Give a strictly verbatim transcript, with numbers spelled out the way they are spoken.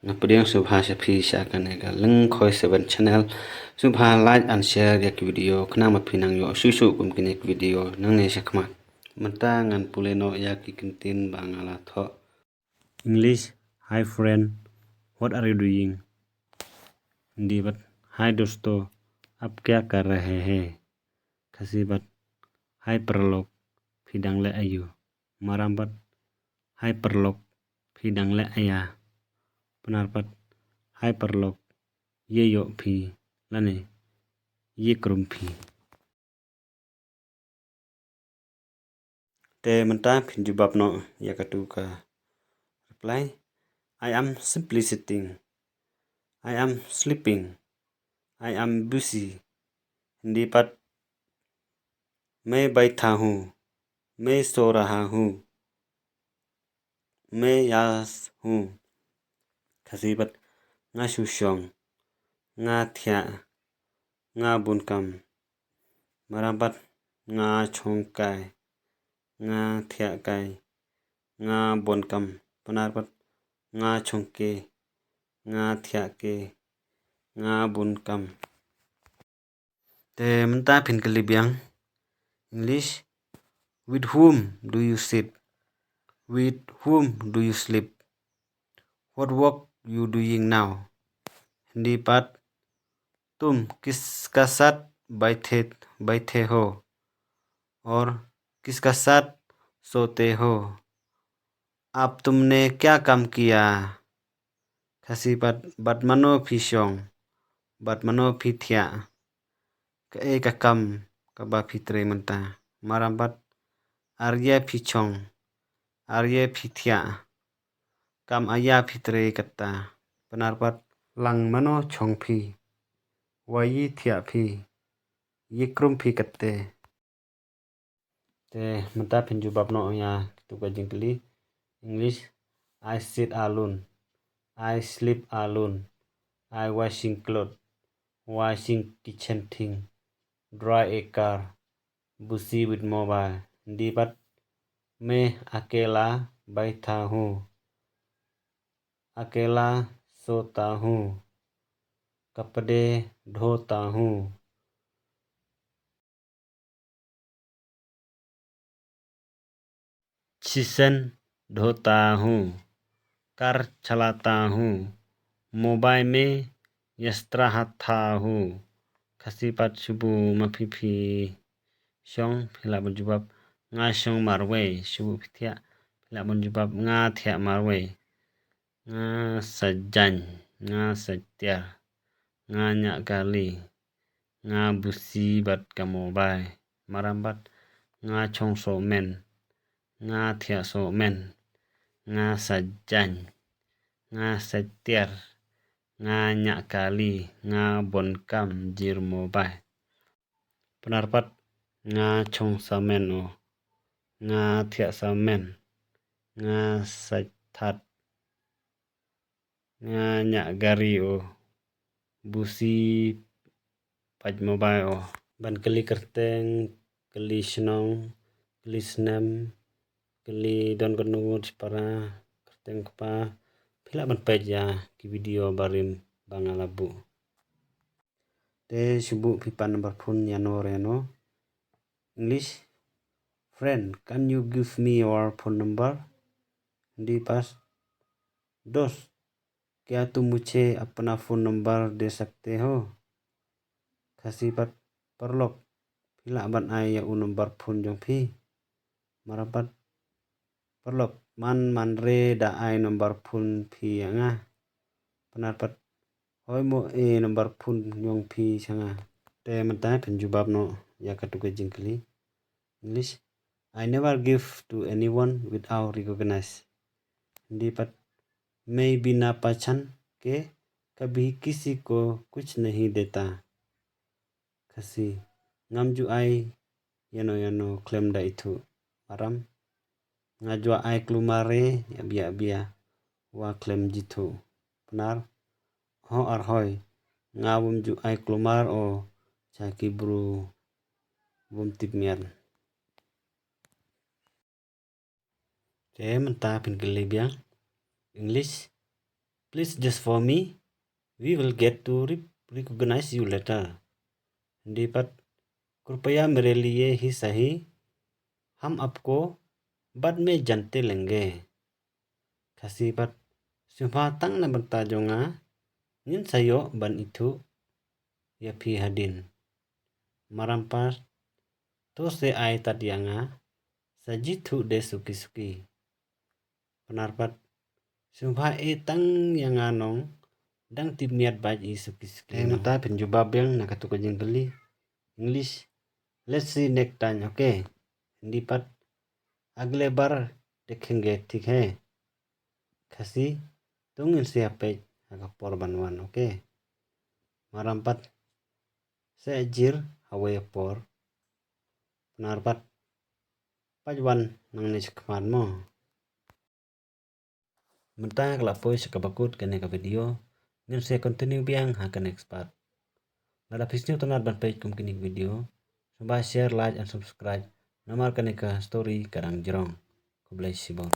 Nga pdiang sngewbha sha phi sha kane ka Lyngkhoi seven channel. Sngewbha like and share ïa ki video khnang ba phin nang ïoh shuh shuh kum kine ki video nangne shakhmat. Mynta ngan pule noh ïa ki kyntien ba nga la thoh. English: Hi friend, what are you doing? Hindi bad: Hi dosto, ab kya kar rahe hai? Khasi bad: Hi paralok, phi dang leh aïu? Maram bad: Hi paralok, phi dang leh aïa? Pynar bad: Hi paralok, ye ïoh phi lane ye krum phi? Te mynta phin jubab noh ïa katu ka reply. I am simply sitting. I am sleeping. I am busy. Hindi bad: मैं बैठा हूँ, मैं सो रहा हूँ, मैं यास हूँ। Khasi bad: Nga shu shong, nga thiah, nga bun kam. Maram bad: Nga chong kai, nga thiah kai, nga bun kam. Pynar bad: Nga chong ke, nga thiah ke, nga bun kam. Te mynta phin kylli biang. English: With whom do you sit? With whom do you sleep? What work you doing now? Hindi bad: तुम किसका साथ बैठे बैठे हो और किसका साथ सोते हो? अब तुमने क्या काम किया? Khasi bad: Bad mano phi shong? Bad mano phi thiah? Kaei ka kam kaba phi trei mynta? Maram bad: Ar ïa phi chong, ar ïa phi thiah, kam aïa phi trei katta? Pynar bad: Lang mano chong phi, wa ye thiah phi, ye krum phi katte? Te mynta phin jubab noh ïa kitu ka jingkylli. English: I sit alone, I sleep alone, I washing clothes, washing kitchen thing, dry a car, busy with mobile. Hindi bad: मैं अकेला बैठा हूँ, अकेला सोता हूँ, कपड़े धोता हूँ, किचन धोता हूँ, कार चलाता हूँ, मोबाइल में व्यस्त रहता हूँ। Khasi bad: Shu buh ma phi phi shong? Phi lah ban jubab: Nga shong marwei. Shu buh phi thiah? Phi lah ban jubab: Nga thiah marwei. Nga sa jaiñ, nga sa tiar, nga ñiah kali, nga busi bad ka mobile. Maram bad: Nga chong sohmynnin, nga thiah sohmynnin, nga sa jaiñ, nga sa tiar, nga ñiah kali, nga bun kam jir mobile. Pynar bad: Nga chong sohmynnin o, nga thiah sohmynnin, nga sa that, nga ñiah kali o, busi peit mobile o. Ban kylli kyrteng, kylli shnong, kylli snem, kylli don kano shipara, kyrteng kpa, phi lah ban peit ïa ki video barim ba nga la buh. Te shu buh phi pat number phone ïano re ïano. English: Friend, can you give me your phone number? Hindi bad: दोस्त, क्या तुम मुझे अपना फोन नंबर दे सकते हो? Khasi bad: Paralok, phi lah ban ai ïa u number phone jong phi? Maram bad: Paralok, man man re da ai number phone phi ïa nga. Pynar bad: Hoi mo, e number phone jong phi sha nga. Te mynta phin jubab noh ïa katu ka jingkylli. English: I never give to anyone without recognize. Hindi bad: मैं बिना पहचान के कभी किसी को कुछ नहीं देता। Khasi: Ngam ju ai ïano ïano khlem da ithuh. Maram: Nga ju ai kulmar re ïa biah biah wa khlem jithuh. Pynar: Ho ar hoi, nga bym ju ai kulmar o sha ki bru bym tip miat. Te mynta phin kylli biang. English: Please just for me, we will get to re- recognize you later. Hindi pat, कृपया मेरे लिए ही सही, हम आपको बाद में जानते लेंगे. Khasi pat, sngewbha tang na bynta jong nga, ngin sa ïoh ban ithuh ïa phi hadien. Maram pat, to se ai tad ïa nga, sa ju thuh de suki suki. Pnar pat, sngewbha ai tang ïa nga nong, dang tip miat bad i suki suki. Eh, mynta phin jubab biang na katu ka jingkylli. English, let's see next time, okay? Hindi pat, अगले बार देखेंगे, ठीक है? Khasi, to ngin sa ïa peit ha ka por ban wan, okay? Maram pat, sa jir ha kawei ka por. Pnar pat, peit wan nangne shakhmat mo. Mynta ka la poi sha kaba kut kane ka video. Ngin sa continue biang ha ka next part. Lada phi sngewtynnat ban peit kum kine ki video, sngewbha share, like and subscribe. Namar kane ka story ka dang jrong. Khublei shibun.